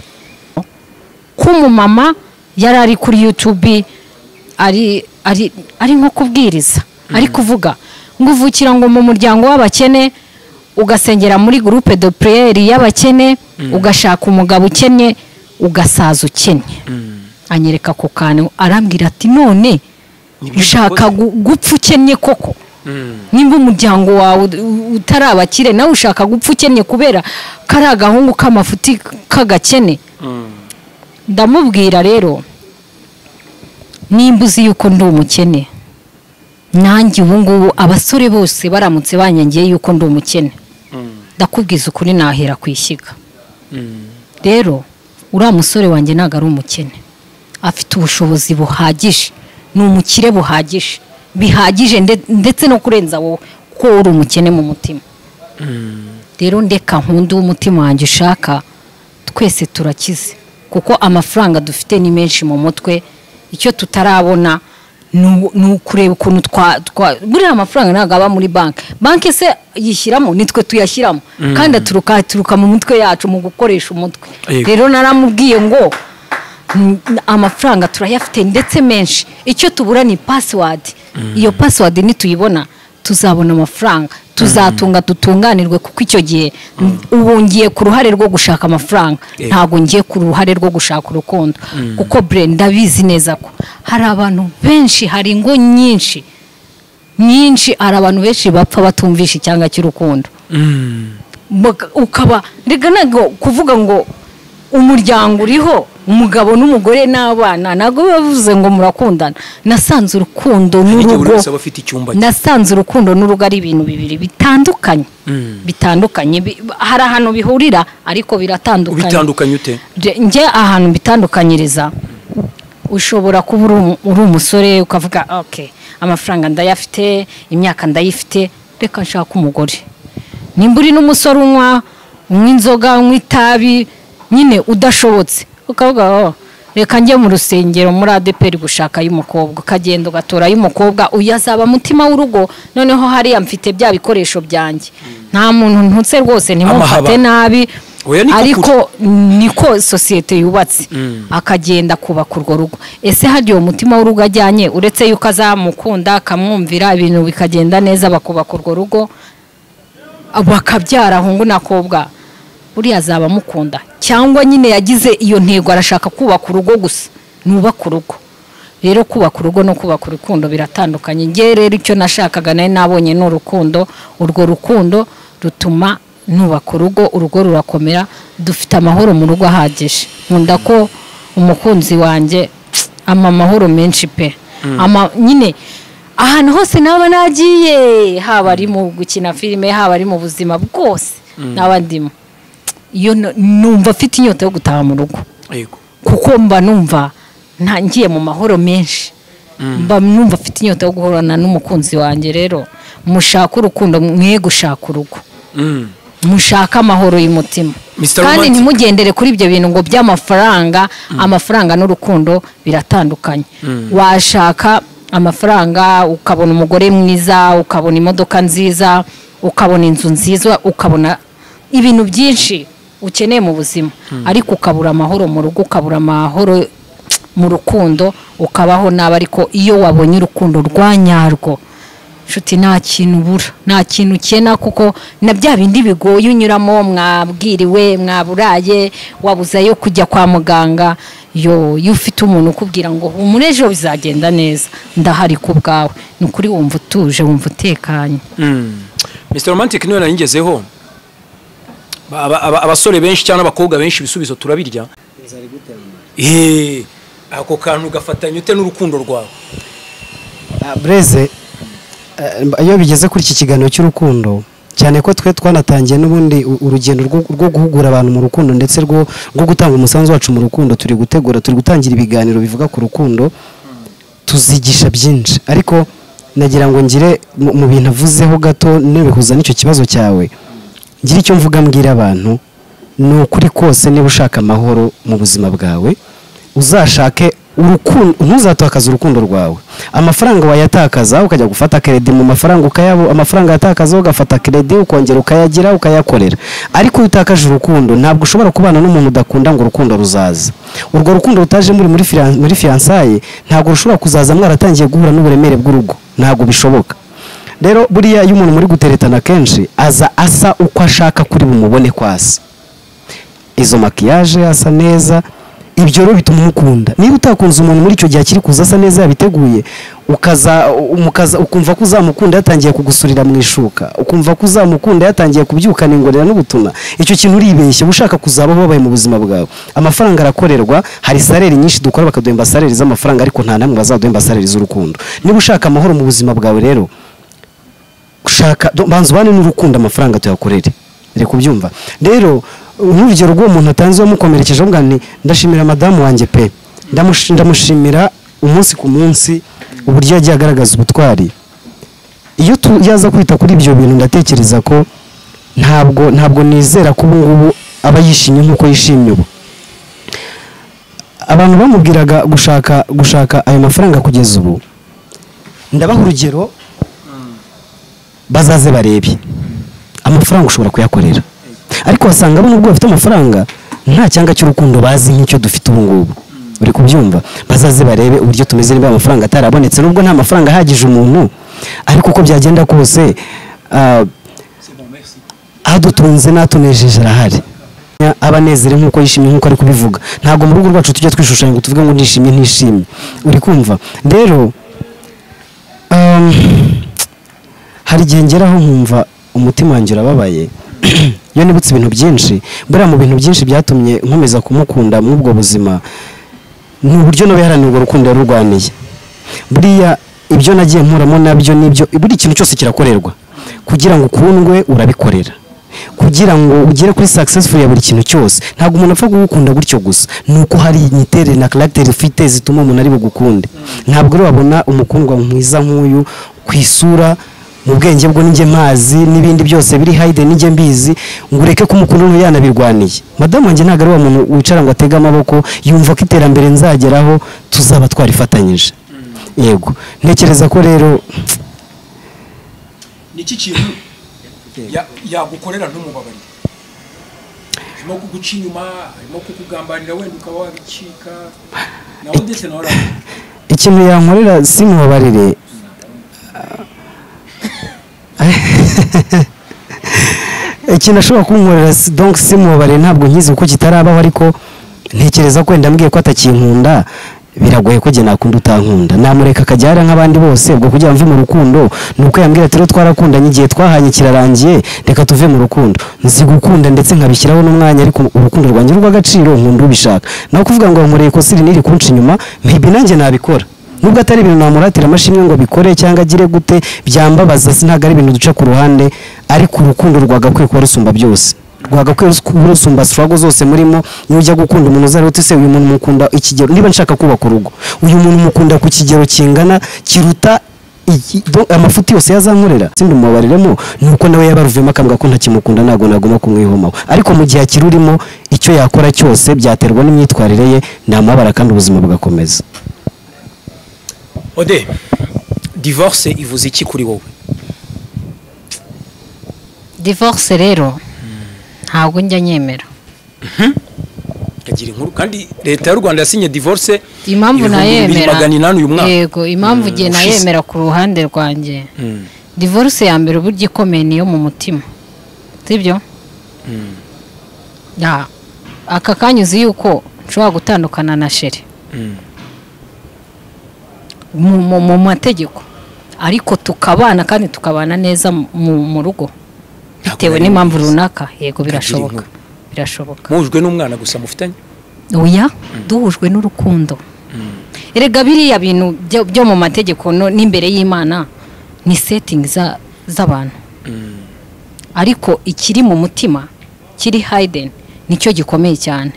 ko umumama yari ari kuri YouTube ari ari ari nko kubwiriza, ari kuvuga ngo uvukira ngo mu muryango w'abakene, ugasengera muri groupe de prière y'abakene, ugashaka umugabo ukennye, ugasaza ukennye. Anyereka ku kantu arambwira ati none ushaka gupfa ukennye koko? Nimba umuryango wawe utarabakire nawe ushaka gupfa ukennye kubera kari agahungu k'amafuti k'agakene? Ndamubwira rero nimba uzi yuko ndi umukene, nanjye ubu ngubu abasore bose baramutse banyangiye yuko ndi umukene, ndakubwiza ukuri nahera kwishyiga. Rero uriya musore wanjye ntago ari umukene, afite ubushobozi buhagije, ni umukire buhagije, bihagije ndetse no kurenza wowe kuko uri umukene mu mutima. Rero ndeka nkunde umutima wanjye ushaka, twese turakize kuko amafaranga dufite ni menshi mu mutwe. Icyo tutarabona ni ukureba ukuntu buriya amafaranga ntabwo aba muri banki. Banki se yishyiramo, nitwe tuyashyiramo, kandi aturuka mu mutwe yacu mu gukoresha umutwe. Rero naramubwiye ngo amafaranga turayafite ndetse menshi, icyo tubura ni password. Iyo password nituyibona tuzabona amafaranga, tuzatunga dutunganirwe, kuko icyo gihe ubu ngiye ku ruhare rwo gushaka amafaranga, ntago ngiye ku ruhare rwo gushaka urukundo. Kuko bre ndabizi neza ko hari abantu benshi, hari ingo nyinshi nyinshi, hari abantu benshi bapfa batumvisha icyanga cy'urukundo. Ukaba rega ntago kuvuga ngo umuryango uriho umugabo n'umugore n'abana ntago bavuze ngo murakundana. Nasanze urukundo n'urugo, nasanze urukundo n'urugo ari ibintu bibiri bitandukanye, bitandukanye. Hari ahantu bihurira ariko biratandukanye. Bitandukanye ute? Nge ahantu bitandukanyiriza, ushobora kuba uri umusore ukavuga okay, amafaranga ndayafite, imyaka ndayifite, reka nshaka umugore. Nimba uri n'umusore unywa inzoga, unywa itabi, nyine udashobotse, ukavuga oh, reka njye mu rusengero muri ADPR gushaka y'umukobwa, ukagenda ugatora y'umukobwa, uyazaba mutima w'urugo. Noneho hariya mfite bya bikoresho byanjye, nta muntu ntutse rwose ntimufate nabi, ariko niko societe yubatse. Akagenda kubaka urwo rugo. Ese hadi uwo mutima w'urugo ajyanye, uretse yuko azamukunda akamwumvira, ibintu bikagenda neza, bakubaka urwo rugo, bakabyara hungu nakobwa, buriya azaba mukunda? Cyangwa nyine yagize iyo ntego arashaka kubaka urugo gusa, nubaka urugo. Rero kubaka urugo no kubaka urukundo biratandukanye. Nge rero icyo nashakaga naye nabonye ni urukundo, urwo rukundo rutuma nubaka urugo, urugo rurakomera, dufite amahoro mu rugo ahagije. Nkunda ko umukunzi wanjye ama amahoro menshi pe. Ama nyine ahantu hose naba nagiye, haba ari mu gukina filime, haba ari mu buzima bwose naba ndimo, iyo numva afite inyota yo gutaha mu rugo. Kuko mba numva ntangiye mu mahoro menshi, mba numva afite inyota yo guhorana n'umukunzi wanjye. Rero mushaka urukundo, mwe gushaka urugo, mushaka amahoro y'umutima, kandi ntimugendere kuri ibyo bintu ngo by'amafaranga. Amafaranga n'urukundo biratandukanye. Washaka amafaranga ukabona umugore mwiza, ukabona imodoka nziza, ukabona inzu nziza, ukabona ibintu byinshi ukeneye mu buzima, ariko ukabura amahoro mu rugo, ukabura amahoro mu rukundo, ukabaho nabi. Ariko iyo wabonye urukundo rwa nyarwo, nshuti, nta kintu ubura, nta kintu ukena, kuko na bya bindi bigoye unyuramo, mwabwiriwe, mwaburaye, wabuzayo kujya kwa muganga, Yo, iyo ufite umuntu ukubwira ngo humura ejo bizagenda neza, ndahari ku bwawe, ni ukuri wumva utuje, wumva utekanye. Mr Romantic niwe naringezeho. Abasore benshi cyangwa abakobwa benshi ibisubizo turabirya. Ako kantu gafatanya ute n'urukundo rwawe? Breze, iyo bigeze kuri iki kiganiro cy'urukundo, cyane ko twe twanatangiye n'ubundi urugendo rwo guhugura abantu mu rukundo ndetse rwo gutanga umusanzu wacu mu rukundo, turi gutegura, turi gutangira ibiganiro bivuga ku rukundo, tuzigisha byinshi. Ariko nagira ngo ngire mu bintu avuzeho gato nibihuza n'icyo kibazo cyawe, ngira icyo mvuga mbwira abantu. Ni ukuri kose, niba ushaka amahoro mu buzima bwawe, uzashake urukundo, ntuzatakaze urukundo rwawe. Amafaranga wayatakaza ukajya gufata credit mu mafaranga ukayabo, amafaranga yatakaza ugafata credit ukongera ukayagira ukayakorera. Ariko utakaje urukundo, ntabwo ushobora kubana n'umuntu udakunda ngo urukundo ruzaza. Urwo rukundo rutaje muri fiançailles ntabwo rushobora kuzaza mwaratangiye guhura n'uburemere bw'urugo, ntabwo bishoboka. Rero buriya iyo umuntu muri guteretana kenshi aza asa uko ashaka kuri bumubone kwasa, izo maquillage asa neza, ibyo rero bituma umukunda. Niba utakunze umuntu muri icyo gihe akiri kuza asa neza yabiteguye, ukaza ukumva ko uzamukunda yatangiye kugusurira mu ishuka, ukumva ko uzamukunda yatangiye kubyukana ingorera n'ubutuna, icyo kintu uribeshye. Ushaka kuzabaho wabaye mu buzima bwawe. Amafaranga arakorerwa, hari salary nyinshi dukora bakaduhemba salary z'amafaranga, ariko nta namwe bazaduhemba salary z'urukundo. Niba ushaka amahoro mu buzima bwawe rero, ushaka banza ubane n'urukundo, amafaranga tuyakorere. Reka ubyumva rero, nk'urugero rw'uwo muntu atanze wamukomerekeje, avuga nti ndashimira madamu wanjye pe, ndamushimira umunsi ku munsi uburyo yagiye agaragaza ubutwari. Iyo yaza kwita kuri ibyo bintu, ndatekereza ko ntabwo nizera ko ubu ngubu aba yishimye nk'uko yishimye ubu. Abantu bamubwiraga gushaka ayo mafaranga kugeza ubu, ndabaha urugero, bazaze barebe amafaranga ushobora kuyakorera, ariko wasanga bo nubwo bafite amafaranga nta cyanga cy'urukundo bazi nk'icyo dufite ubu ngubu. Uri kubyumva? Bazaze barebe uburyo tumeze niba amafaranga atarabonetse, nubwo nta mafaranga ahagije umuntu, ariko uko byagenda kose adutunze n'atunejeje arahari. Abanezere nk'uko yishimye nk'uko ari kubivuga. Ntabwo mu rugo rwacu tujya twishushanya ngo tuvuge ngo nishimye ntishimye. Uri kumva? Rero hari igihe ngeraho nkumva umutima wanjye urababaye iyo nibutse ibintu byinshi. Buriya mu bintu byinshi byatumye nkomeza kumukunda muri ubwo buzima ni uburyo nawe yaharanira urwo rukundo yarurwaniye. Buriya ibyo nagiye nkuramo nabyo nibyo, buri kintu cyose kirakorerwa kugira ngo ukundwe, urabikorera kugira ngo ugere kuri successful ya buri kintu cyose. Ntabwo umuntu apfa kugukunda gutyo gusa, nuko hari imiterere na character ufite zituma umuntu ari bugukunde. Ntabwo rero wabona umukundwa mwiza nk'uyu ku isura, mu bwenge bwo ninjye mazi n'ibindi byose biri hide ninjye mbizi, ngo ureke kumukunda n'uyu yanabirwaniye. Madamu wanjye ntabwo ari wa muntu wicara ngo atege amaboko yumva ko iterambere nzageraho tuzaba twarifatanyije. Yego, ntekereza ko rero niki kintu yagukorera ntumubabarire, harimo kuguca inyuma, harimo kukugambanira wenda ukaba wabicika nawe ndetse nawe ikintu yankorera simubabarire. Ikintu ashobora kunkorera donc simubabarire ntabwo nkizi kuko kitarabaho, ariko ntekereza ko wenda mbwiye ko atakinkunda biragoye ko jye nakunda utankunda, namureka akajya nk'abandi bose. Ubwo kugira mve mu rukundo nuko yambwira ati twarakundanye igihe twahanye kirarangiye, reka tuve mu rukundo. Nzi gukunda ndetse nkabishyiraho n'umwanya, ariko urukundo rwanjye rw'agaciro nkunda ubishaka. Naho kuvuga ngo nkoreye ikosa iri n'iri kunca inyuma, maybe nanjye nabikora, nubwo atari ibintu namuratira amashimwe ngo bikore cyangwa agire gute, byambabaza, ntabwo ari ibintu duca ku ruhande, ariko urukundo rwagakwiye kuba rusumba byose, rwagakwiye kuba rusumba struggle zose murimo. Niyo ujya gukunda umuntu uzari uti se uyu muntu mukunda ikigero, niba nshaka kubaka urugo uyu muntu mukunda ku kigero kingana kiruta amafuti yose yazankorera, sindi mubabariremo nuko nawe yabaruvemo akambwa ko ntakimukunda, ntago naguma kumwihomaho. Ariko mu gihe akirurimo icyo yakora cyose byaterwa n'imyitwarire ye, namubabara kandi ubuzima bugakomeza. Ode, divorce ivuze iki kuri wowe? Divorce rero ntabwo njya nyemera. Kagira inkuru kandi leta y'u Rwanda yasinye divorce impamvu nayemera 800 uyu mwaka. Yego, impamvu giye nayemera ku ruhande rwanjye. Divorce ya mbere uburyo ikomeye niyo mu mutima. Sibyo? Ya aka kanyuzi yuko Nshobora gutandukana na chéri mu mategeko, ariko tukabana kandi tukabana neza mu rugo bitewe n'impamvu runaka. Yego, birashoboka, birashoboka. Muhujwe n'umwana gusa mufitanye? Oya, duhujwe n'urukundo. Erega biriya bintu byo mu mategeko n'imbere y'Imana ni setting z'abantu, ariko ikiri mu mutima kiri hidden nicyo gikomeye cyane.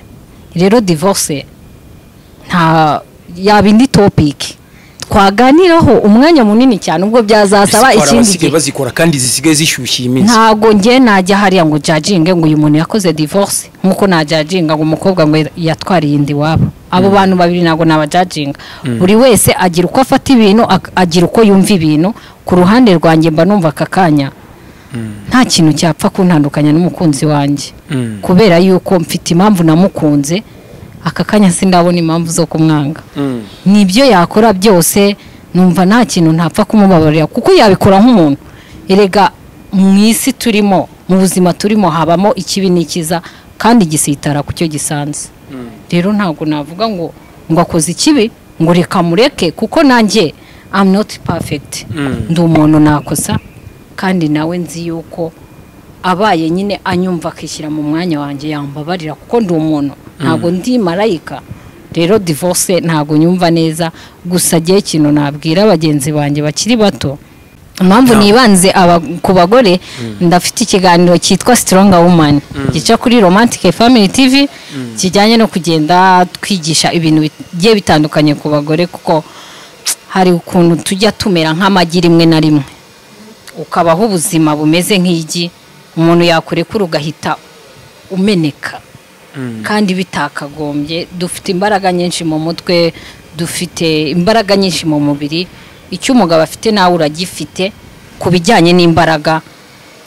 Rero divorce nta yaba indi topic twaganiraho umwanya munini cyane, ubwo byazasaba Ese ko hari ikindi abasigaye gihe. bazikora kandi zisigaye zishyushye iyi minsi? Ntabwo njye najya hariya ngo judginge ngo uyu muntu yakoze divorce, nkuko najudginga ngo umukobwa ngo yatwariye inda iwabo. Abo bantu babiri ntabwo nabajudginga. Buri wese agira uko afata ibintu, agira uko yumva ibintu. Ku ruhande rwanjye mba numva aka kanya nta kintu cyapfa kuntandukanya n'umukunzi wanjye, kubera yuko mfite impamvu namukunze. Aka kanya sindabona impamvu zo kumwanga. Nibyo yakora byose numva nta kintu ntapfa kumubabarira, kuko yabikora nk'umuntu. Erega mu isi turimo, mu buzima turimo, habamo ikibi n'ikiza, kandi gisitara ku cyo gisanze. Rero ntabwo navuga ngo akoze ikibi ngo reka mureke, kuko nanjye I'm not perfect. Ndi umuntu, nakosa, kandi nawe nzi yuko abaye nyine anyumva akishyira mu mwanya wanjye yambabarira, kuko ndi umuntu, ntabwo ndi marayika. Rero divorce ntabwo nyumva neza. Gusa agiye ikintu nabwira bagenzi banjye bakiri bato, impamvu nibanze ku bagore, ndafite ikiganiro cyitwa Stronger Woman gica kuri Romantic Family TV, kijyanye no kugenda twigisha ibintu bigiye bitandukanye ku bagore, kuko hari ukuntu tujya tumera nk'amagi rimwe na rimwe, ukabaho ubuzima bumeze nk'igi, umuntu yakurekura ugahita umeneka, kandi bitakagombye. Dufite imbaraga nyinshi mu mutwe, dufite imbaraga nyinshi mu mubiri. Icyo umugabo afite nawe uragifite ku bijyanye n'imbaraga.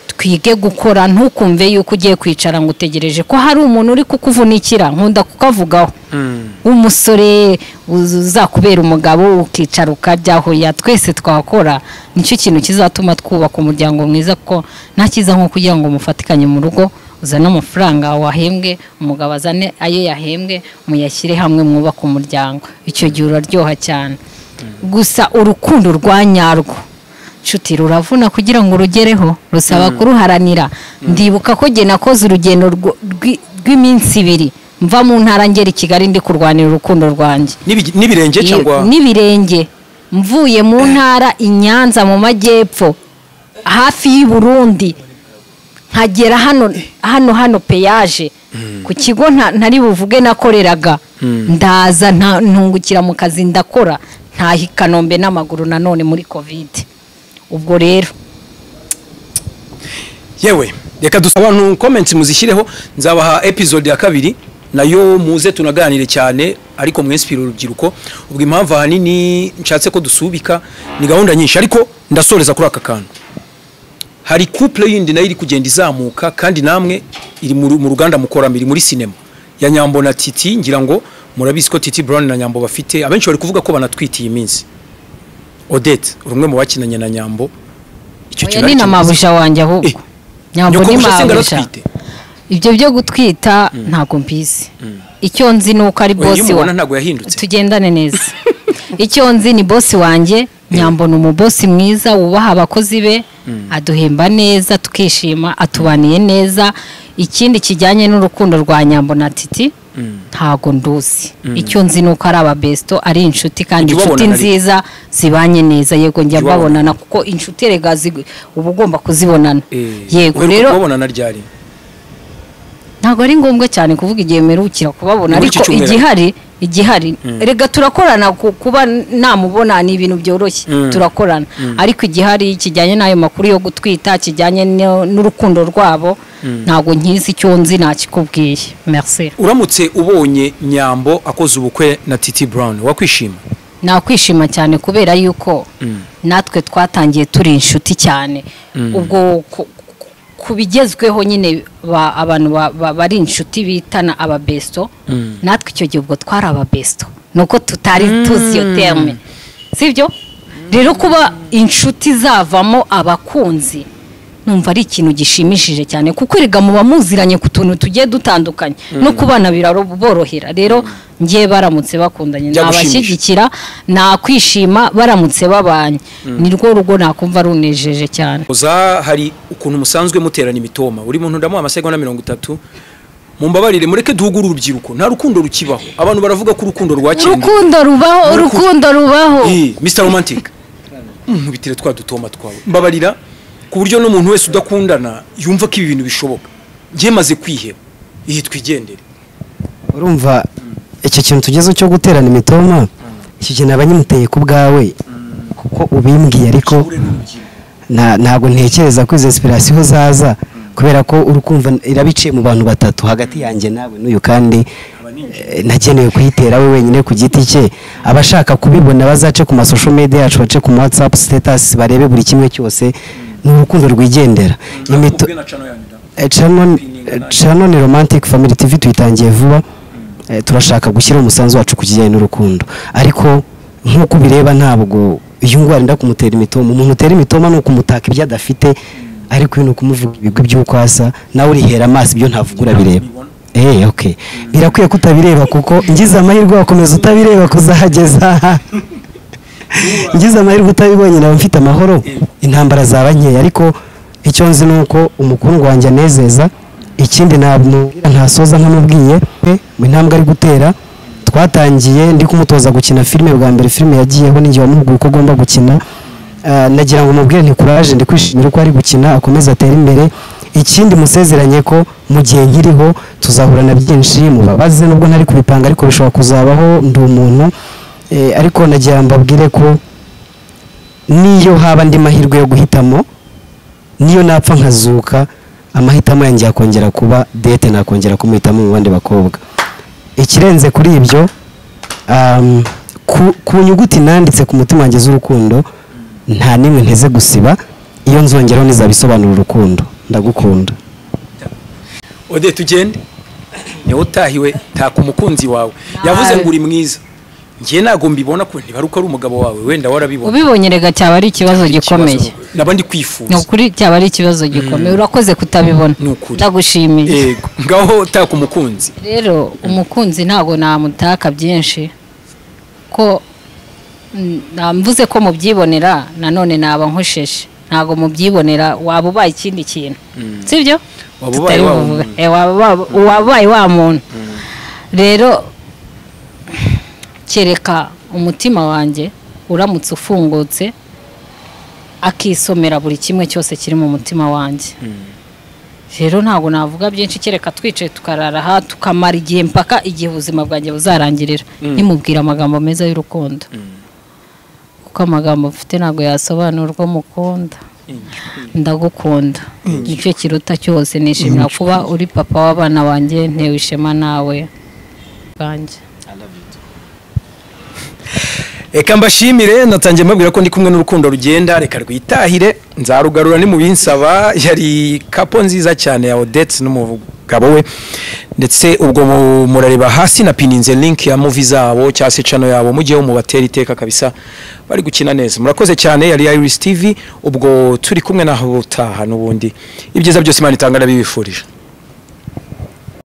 Twige gukora. Ntukumve yuko ugiye kwicara ngo utegereje ko hari umuntu uri kukuvunikira. Nkunda kukavugaho, w'umusore uzakubera umugabo ukicara ukaryaho ya twese twakora, nicyo kintu kizatuma twubaka umuryango mwiza, kuko nta cyiza nko kugira ngo mufatikanye mu rugo. Uzane amafaranga wahembwe, umugabo azane ayo yahembwe, muyashyire hamwe mwubake umuryango. Icyo gihe uraryoha cyane. Gusa urukundo rwa nyarwo, nshuti, ruravuna kugira ngo urugereho, rusaba kuruharanira. Ndibuka ko jye nakoze urugendo rw'iminsi 2 mva mu ntara ngera i Kigali, ndi kurwanira urukundo rwanjye. N'ibirenge cyangwa? N'ibirenge. Mvuye mu ntara i Nyanza mu majyepfo hafi y'i Burundi, nkagera hano péage ku kigo ntari buvuge nakoreraga, ndaza ntungukira mu kazi, ndakora, ntaha i Kanombe n'amaguru nanone muri Covid. Ubwo rero Yewe, reka dusaba abantu comments muzishyireho, nzabaha episode ya kabiri nayo muze tunaganire cyane, ariko mwinspire urubyiruko. Ubwo impamvu ahanini nshatse ko dusubika ni gahunda nyinshi, ariko ndasoreza kuri aka kantu. Hari couple yindi nayo iri kugenda izamuka, kandi namwe iri mu ruganda mukora, iri muri sinema ya Nyambo na Titi. Ngira ngo murabizi ko Titi Brown na Nyambo bafite, abenshi bari kuvuga ko banatwitiye iminsi. Odette, uri umwe mu bakinanye na Nyambo, icyo Oya, kintu ni na ari mabuja wanjye ahubwo. Nyambo ni Nyoko buja mabuja. aratwite? Ibyo byo gutwita ntabwo mbizi. Icyo nzi ni uko ari Oya, iyo bosi wa umubona ntabwo yahindutse. Tugendane neza. Icyo nzi ni bosi wanjye. Nyambo ni umubosi mwiza wubaha abakozi be, aduhemba neza tukishima, atubaniye neza. Ikindi kijyanye n'urukundo rwa Nyambo na Titi ntago nduzi. Icyo nzi ni uko ari ababesto, ari inshuti, kandi Ujya inshuti ubabona ariko? nziza zibanye neza. Yego, njya Ujya ubabona? mbabonana, kuko inshuti erega uba ugomba kuzibonana. Yego. Uheruka Rero kubabona na ryari? Ntabwo ari ngombwa cyane kuvuga igihe mperukira kubabona. Ni muri iki Ariko cyumweru. igihari rega turakorana, kuba namubona ni ibintu byoroshye. Turakorana, ariko igihari kijyanye n'ayo makuru yo gutwita, kijyanye n'urukundo rwabo, ntabwo nkizi. Icyo nzi nakikubwiye. Merci. Uramutse ubonye Nyambo akoze ubukwe na Titi Brown, wakwishima? Nakwishima cyane, kubera yuko natwe twatangiye turi inshuti cyane. Ubwo ku bigezweho nyine abantu bari inshuti bitana ababesto, natwe icyo gihe ubwo twari ababesto, nuko tutari tuzi iyo terme, sibyo? Rero kuba inshuti zavamo abakunzi Numva ari ikintu gishimishije cyane, kuko erega muba muziranye ku tuntu tugiye dutandukanye, no kubana biraborohera. Rero ngiye baramutse bakundanye nabashyigikira, nakwishima baramutse babanye, nirwo rugo nakumva runejeje cyane. Uza hari ukuntu musanzwe muterana imitoma, uri muntu ndamuha amasegonda 30, mumbabarire mureke duhugure urubyiruko, nta rukundo rukibaho. Abantu baravuga ko urukundo rwakindi, urukundo rubaho, urukundo rubaho. Mr Romantic, nkubitire twa dutoma twawe, mbabarira, ku buryo n'umuntu wese udakundana yumva ko ibi bintu bishoboka. Ngiye maze kwiheba, iyi twigendere. Urumva icyo kintu tugezeho cyo guterana imitoma, icyo kintu abanyimuteye ku bwawe kuko ubimbwiye, ariko ntabwo ntekereza ko izo inspiration zaza, kubera ko urukumva irabiciye mu bantu batatu hagati yanjye nawe n'uyu, kandi nagenewe kuyitera we wenyine ku giti cye. Abashaka kubibona bazace ku ma social media yacu, bace ku WhatsApp status, barebe buri kimwe cyose. Ni urukundo rwigendera. Channel ni Romantic Family TV, tuyitangiye vuba. Turashaka gushyira umusanzu wacu ku kijyanye n'urukundo, ariko nk'uko ubireba ntabwo iyo ngwara nda kumutera imitoma. Umuntu utera imitoma ni ukumutaka ibyo adafite, ariko ni ukumuvuga ibigwi by'uko asa, nawe urihera amaso ibyo ntavuga urabireba. Okay, birakwiye kutabireba, kuko ngize amahirwe wakomeza utabireba kuzahageza. Ngize amahirwe utabibonye nawe mfite amahoro, intambara zaba nkeya. Ariko icyo nzi ni uko umukungu wanjye anezeza. Ikindi ntamubwira ntasoza ntamubwiye mu intambwe ari gutera. Twatangiye ndi kumutoza gukina filime bwa mbere, filime yagiyeho ninjye wamuhuguye uko agomba gukina. Nagira ngo mubwire nti courage, ndi kwishimira uko ari gukina, akomeze atere imbere. Ikindi musezeranye ko mu gihe nkiriho tuzahura na byinshi, mubabaze nubwo ntari kubipanga ariko bishobora kuzabaho, ndi umuntu. Ariko nagira mbabwire ko niyo haba andi mahirwe yo guhitamo, niyo napfa nkazuka, amahitamo yanjye yakongera kuba dete, nakongera kumuhitamo mu bandi bakobwa. Ikirenze kuri ibyo, ku nyuguti nanditse ku mutima wanjye z'urukundo nta nimwe nteze gusiba, iyo nzongeraho nizabisobanura urukundo. Ndagukunda. Ode tugende, niwe utahiwe, taka umukunzi wawe. Yavuze ngo uri mwiza, ngiye ntago mbibona ko ntibari uko ari umugabo wawe, wenda warabibona. Ubibonye rega cyaba ari ikibazo gikomeye. Nabandi kwifuza. Ni ukuri cyaba ari ikibazo gikomeye. Urakoze kutabibona. Ndagushimiye. Yego, ngaho taka umukunzi. Rero umukunzi ntago namutaka byinshi, ko namvuze ko mubyibonera, nanone naba nkosheje. Ntago mubyibonera, waba ubaye ikindi kintu. Sibyo? Waba ubaye wa muntu. Rero kereka umutima wanjye uramutse ufungutse akisomera buri kimwe cyose kiri mu mutima wanjye. Rero ntago navuga byinshi, kereka twicaye tukarara ha tukamara igihe mpaka igihe ubuzima bwanjye buzarangirira, nimubwira amagambo meza y'urukundo. Kuko amagambo mfite ntago yasobanurwa mukunda. Ndagukunda, nicyo kiruta cyose. Nishimira kuba uri papa w'abana banjye, ntewe ishema nawe bwanjye. Eka mbashimire, natangiye mbabwira ko ndi kumwe n'urukundo rugenda, reka rwitahire, nzarugarura ni mu binsaba. Yari kapo nziza cyane ya Odette n'umugabo we, ndetse ubwo murareba hasi na pininze link ya movie zabo cyangwa se channel yabo, mujyeho mubatera iteka kabisa, bari gukina neza. Murakoze cyane. Yari Iris TV, ubwo turi kumwe naho utaha n'ubundi ibyiza byose Imana itanga ndabibifurije.